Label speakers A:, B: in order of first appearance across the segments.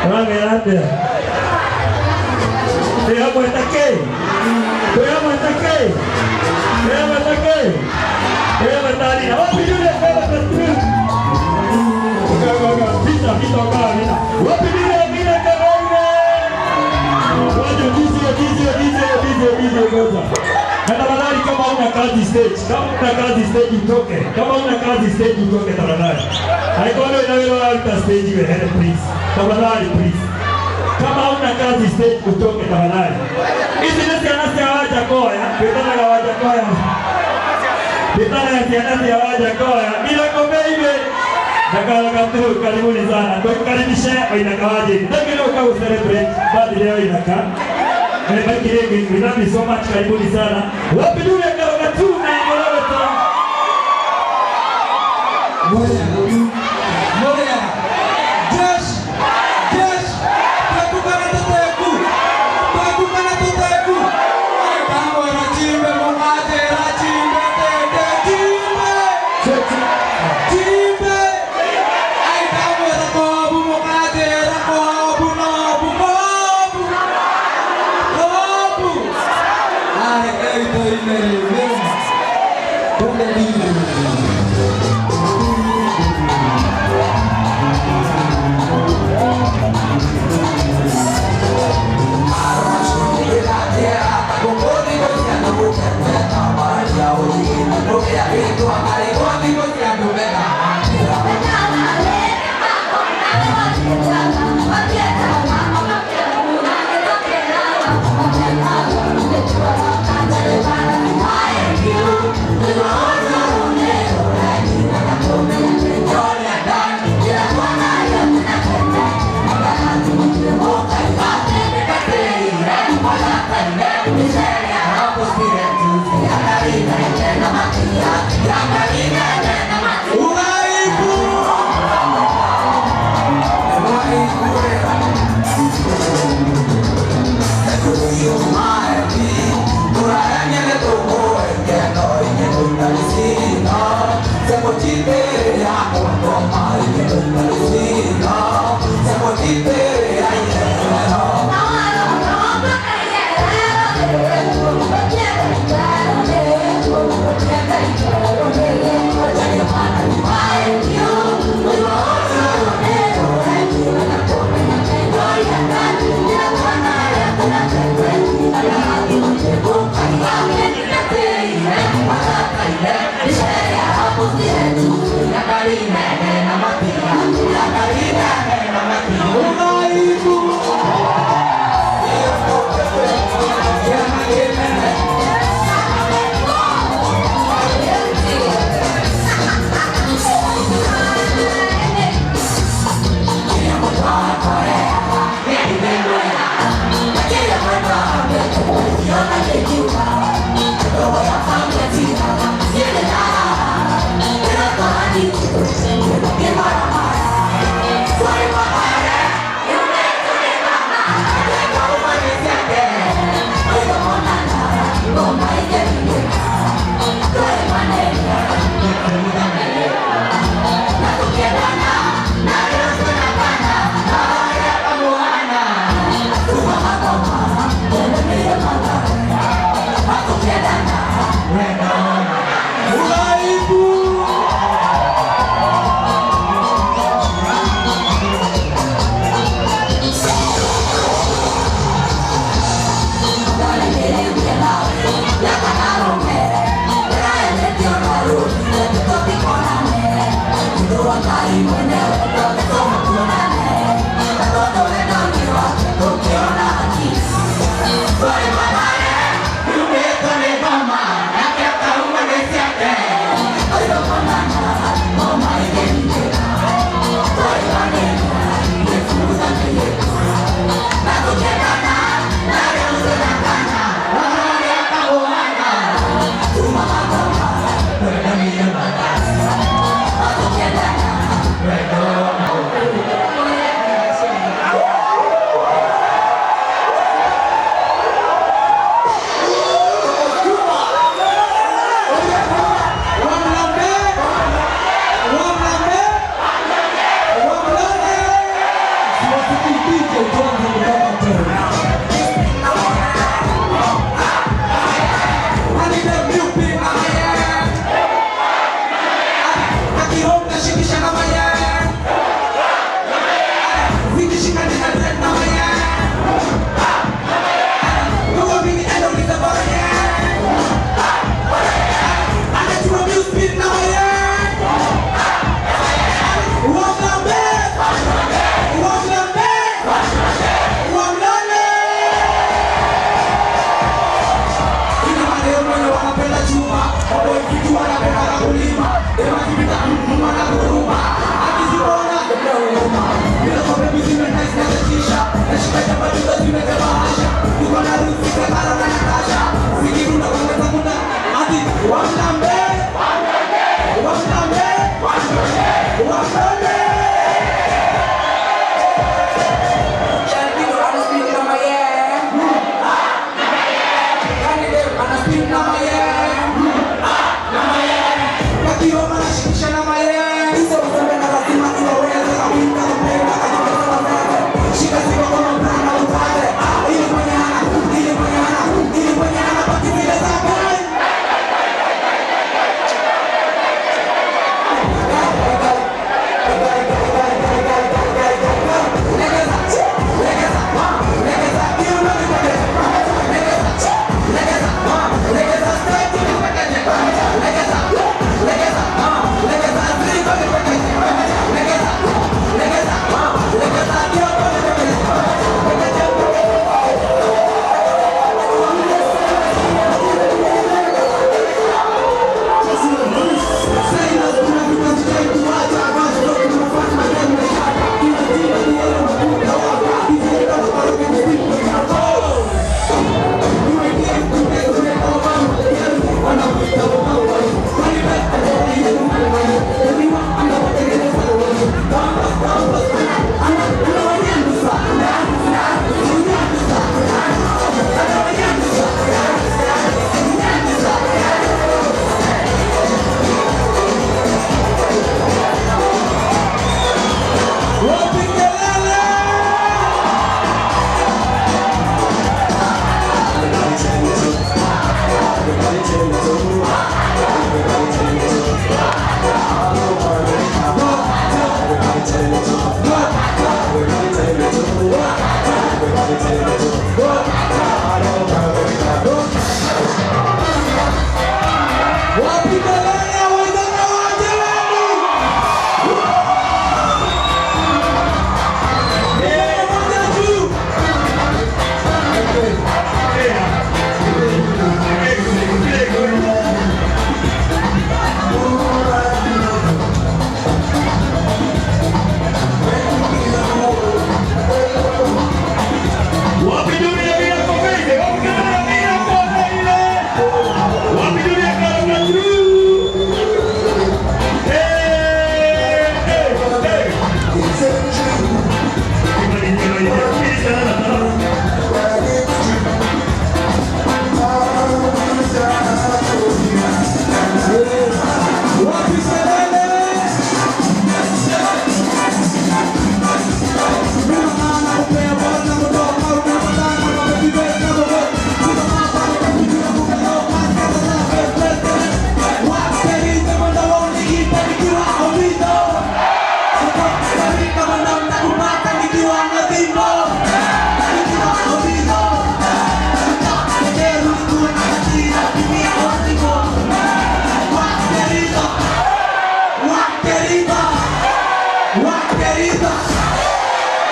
A: Ũramera atĩa? Twĩ hamwe ta kĩ? Twĩ hamwe ta kĩ? Twĩ hamwe ta kĩ? Twĩ hamwe ta nina. Wapi yule kama tatu? Vita, vita, vita. Wapi yule vile kama Waje DJ, DJ, DJ, DJ, DJ, ngoja. Na tafadhali kama una kazi stage, kama una kazi stage utoke. Kama una kazi stage utoke tafadhali. Haikuwa ina wewe wa stage wewe, please. Tafadhali please. Kama una kazi stage utoke tafadhali. Hizi ni ciana cia Wajakoya, twĩtanaga Wajakoya. Twĩtanaga ciana cia Wajakoya. Miracle baby. Ndakaraga tu, karibuni sana. Tukaribishe Waithaka wa Njeri. Thank you kwa celebrate birthday ya Waithaka. Nimebaki, we love you so much, karibuni sana. Wapi dule karoga tu na Ngorogota.
B: Moja. Moja. Jesh. Jesh. Twekukana tuteku. Twekukana tuteku. Kamwera chimbe mukatera chimbe tete chimbe. Chimbe. Ai kamwera kobu mukatera kobu nobu kobu. Kobu. Ai eito ineri. Twende.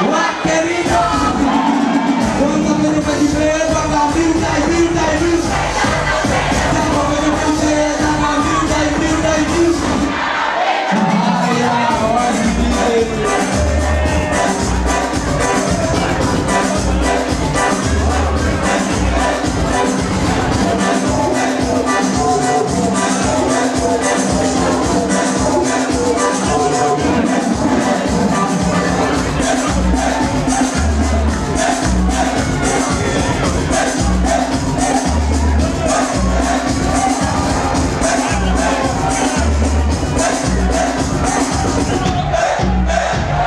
B: Wa Kericho.